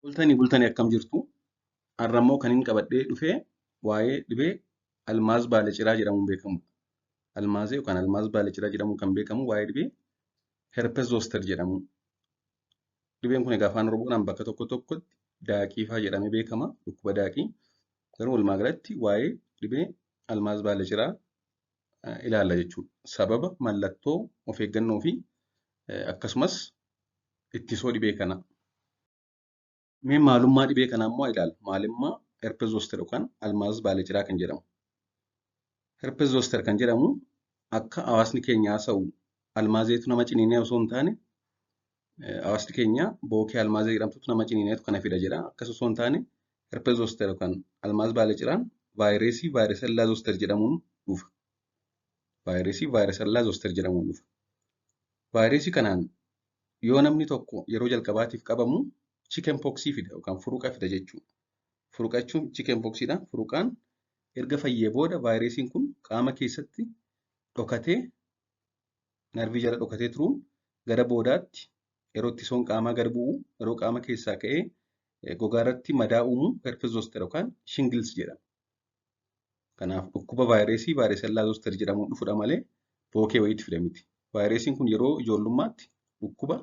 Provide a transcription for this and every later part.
Bultanii bultanii akkam jirtu? Har'a immoo kan inni qabadhee dhufe waa'ee dhibee Almaaz Baaliciraa jedhamuun beekamudha. Almaazee yookaan Almaaz Baaliciraa jedhamuun kan beekamu waa'ee dhibee Herpes Zoster jedhamu. Dhibeen kun egaa afaan Oromoodhaan bakka tokko tokkotti daaqii fa'aa jedhamee beekama. Dhukkuba daaqii. Garuu walumaa galatti waa'ee dhibee Almaaz Baaliciraa ilaalla jechuudha. Sababa, mallattoo, of eeggannoo fi akkasumas ittisoo dhibee kanaa. Mee maalummaa dhibee kanaa immoo ilaalla. Maalummaa Herpes Zoster yookaan Almaaz Baaliciraa kan jedhamu. Herpes Zoster kan jedhamu akka hawaasni keenya haasa'u almaazeetu nama ciniinee osoo hin taane, hawaasni keenya bookee almaazee jedhamtutu nama ciniineetu kana fida jedha. Akkas osoo hin taane, Herpes Zoster yookaan Almaaz Baaliciraan vaayirasii Varicella Zoster jedhamuun dhufa. Vaayirasii Varicella Zoster jedhamuun dhufa. Vaayirasii kanaan yoo namni tokko yeroo jalqabaatiif qabamu chicken poxii fida yookaan furuqa fida jechuudha. Furuqa jechuun chicken poxiidha. Furuqaan erga fayyee booda vaayirasiin kun qaama keessatti dhokatee, narvii jala dhokatee turuun gara boodaatti yeroo ittisoon qaamaa gad bu'u, yeroo qaama keessaa ka'ee gogaa irratti madaa uumu herpes zoster yookaan shingles jedhama. Kanaaf dhukkuba vaayirasii Varicella Zoster jedhamuun dhufudha malee bookee wayiitti fida miti. Vaayirasiin kun yeroo ijoollummaatti dhukkuba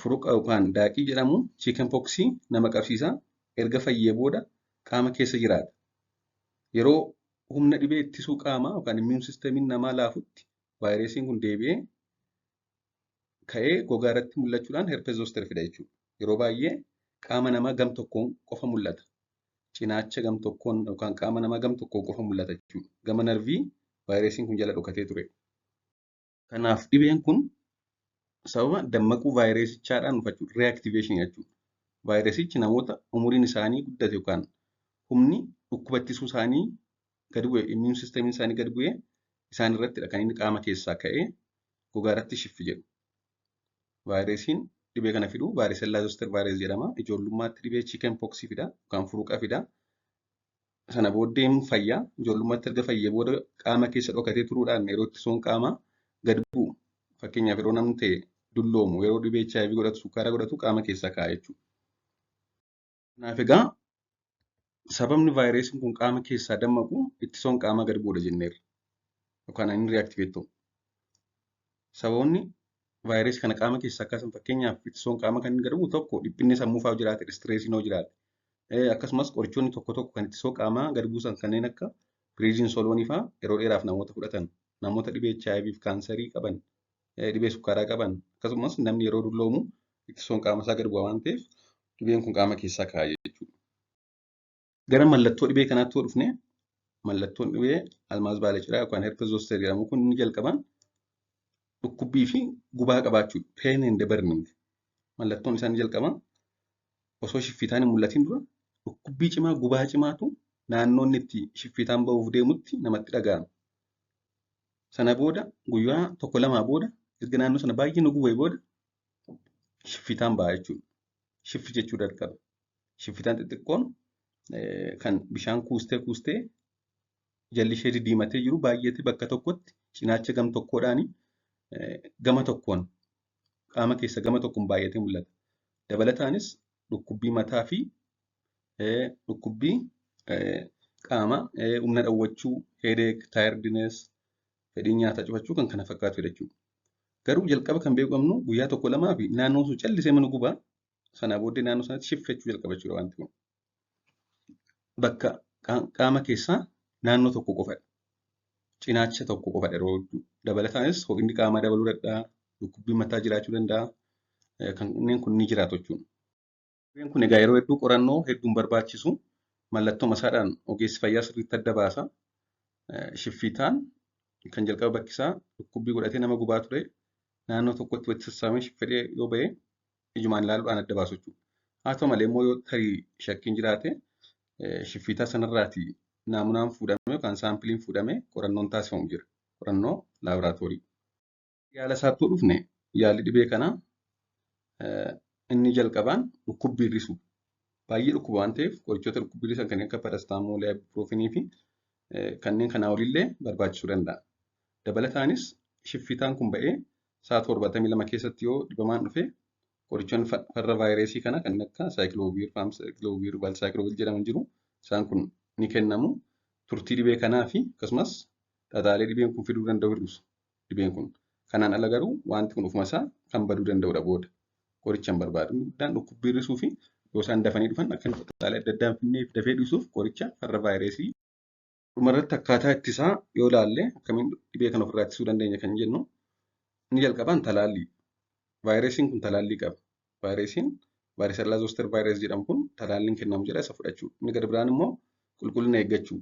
furuqa yookaan daaqii jedhamu, chicken poxii, nama qabsiisa. Erga fayyee booda qaama keessa jiraata. Yeroo humna dhibee ittisuu qaamaa yookaan immune systemiin namaa laafutti vaayirasiin kun deebi'ee ka'ee gogaa irratti mul'achuudhaan herpes zoster fida jechuudha. Yeroo baay'ee qaama namaa gam tokkoon qofa mul'ata. Cinaacha gam tokkoon yookaan qaama namaa gam tokkoon qofa mul'ata jechuudha. Gama narvii vaayirasiin kun jala dhokatee ture. Kanaaf dhibeen kun sababa dammaquu vaayirasichaadhaan dhufa jechuudha. Reactivation jechuudha. Vaayirasichi namoota umuriin isaanii guddate yookaan humni dhukkuba ittisuu isaanii gadi bu'e, immune systemiin isaanii gadi bu'e, isaan irrattidha kan inni qaama keessaa ka'ee gogaa irratti shiffi jedhu. Vaayirasiin dhibee kana fidu Varicella Zoster virus jedhama. Ijoollummaatti dhibee chicken pox fida yookaan furuqa fida. Sana booddee hin fayyaa. Ijoollummaatti erga fayyee booda qaama keessa dhokatee turuudhaan yeroo ittisoon qaamaa gad bu'u, fakkeenyaaf yeroo namni ta'e dulloomu, yeroo dhibee HIV godhatu, sukkaara godhatu, qaama keessaa ka'a jechuudha. Kanaaf egaa sababni vaayirasiin kun qaama keessaa dammaqu ittisoon qaamaa gad bu'uudha jenneerra. Yookaan inni reactivate ta'u. Sababoonni vaayirasii kana qaama keessaa kaasan, fakkeenyaaf ittisoon qaama kan inni gad bu'u, tokko dhiphinni sammuu fa'aa jiraate, stressiin yoo jiraate. Akkasumas qorichoonni tokko tokko kan ittisoo qaamaa gad buusan kanneen akka prednisolone fa'aa yeroo dheeraaf namoota fudhatan, namoota dhibee HIV fi kaansarii qaban, dhibee sukkaaraa qaban, akkasumas namni yeroo dulloomu ittisoon qaama isaa gad bu'a waan ta'eef dhibeen kun qaama keessaa ka'a jechuudha. Gara mallattoo dhibee kanaatti yoo dhufne, mallattoon dhibee Almaaz Baaliciraa yookaan Herpes Zoster jedhamu kun inni jalqabaan dhukkubbii fi gubaa qabaachuudha. Pain and burning. Mallattoon isaa inni jalqabaa osoo shiffitaan hin mul'atin dura dhukkubbii cimaa, gubaa cimaatu naannoo inni itti shiffitaan ba'uuf deemutti namatti dhaga'ama. Sana booda guyyaa tokko lamaa booda, erga naannoo sana baay'ee nu gubee booda, shiffitaan ba'a jechuudha. Shiffi jechuu jalqaba. Shiffitaan xixiqqoon kan bishaan kuustee kuustee jalli ishee didiimatee jiru baay'eetti bakka tokkotti cinaacha gam tokkoodhaani gama tokkoon qaama keessa gama tokkoon baay'atee mul'ata. Dabalataanis dhukkubbii mataa fi dhukkubbii qaama, humna dhawwachuu, headache, tiredness, fedhii nyaataa cufachuu, kan kana fakkaatu jechuudha. Garuu jalqaba kan beeku qabnu guyyaa tokko lamaa fi naannoon sun callisee mana gubaa, sanaa booddee naannoo sanatti shiffachuu jalqaba jechuudha wanti kun. Bakka qaama keessaa naannoo tokko qofadha. Cinaacha tokko qofadha yeroo hedduu. Dabalataanis ho'inni qaamaa dabaluu danda'a, dhukkubbiin mataa jiraachuu danda'a. Kanneen kun ni jiraatu jechuudha. Dhibeen kun egaa yeroo hedduu qorannoo hedduun barbaachisu, mallattoo masaadhaan ogeessi fayyaa sirriitti adda baasa. Shiffitaan kan jalqaba bakki isaa dhukkubbii godhatee nama gubaa ture naannoo tokkotti walitti sassaabamee shiffadhee yoo ba'e ijumaan ilaaluudhaan adda baasu jechuudha. Haa ta'u malee immoo yoo tarii shakkiin jiraate shiffitaa sanarraati naamunaan fuudhamee yookaan saampiliin fuudhamee qorannoon taasifamu jira. Qorannoo laaboraatoorii. Yaala isaatti yoo dhufne, yaalli dhibee kanaa inni jalqabaan dhukkubbii hir'isuu. Baay'ee dhukkuba waan ta'eef qorichoota dhukkubbii hir'isan kanneen akka paracetamolii, ibuprofenii fi kanneen kanaa olillee barbaachisuu danda'a. Dabalataanis shiffitaan kun ba'ee sa'a 72 keessatti yoo dhibamaan dhufe Qorichoonni farra vaayirasii kana kan akka acyclovir, famciclovir, valacyclovir jedhaman jiru. Isaan kun ni kennamu. Turtii dhibee kanaa fi akkasumas xaxaalee dhibeen kun fiduu danda'u hir'isu dhibeen kun. Kanaan ala garuu wanti kun ofuma isaa kan baduu danda'udha booda. Qoricha hin barbaadu. Inni guddaan dhukkubbii hir'isuu fi yoo isaan dafanii dhufan akka xaxaalee adda addaa hin fidneef dafee dhiisuuf qoricha farra vaayirasii. Dhumarratti akkaataa ittisaa yoo ilaalle, akkamiin dhibee kana ofirraa ittisuu dandeenya kan jennu, inni jalqabaan talaallii. Vaayirasiin kun talaallii qaba. Vaayirasiin varicella zoster virus jedhamu kun talaalliin kennamu jira, isa fudhachuu. Inni gara biraan immoo qulqullina eeggachuu.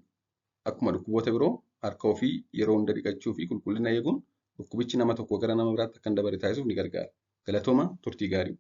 Akkuma dhukkuboota biroo harka ofii yeroo hunda dhiqachuu fi qulqullina eeguun dhukkubichi nama tokko gara nama biraatti akka hin dabarre taasisuuf ni gargaara. Galatooma, turtii gaarii.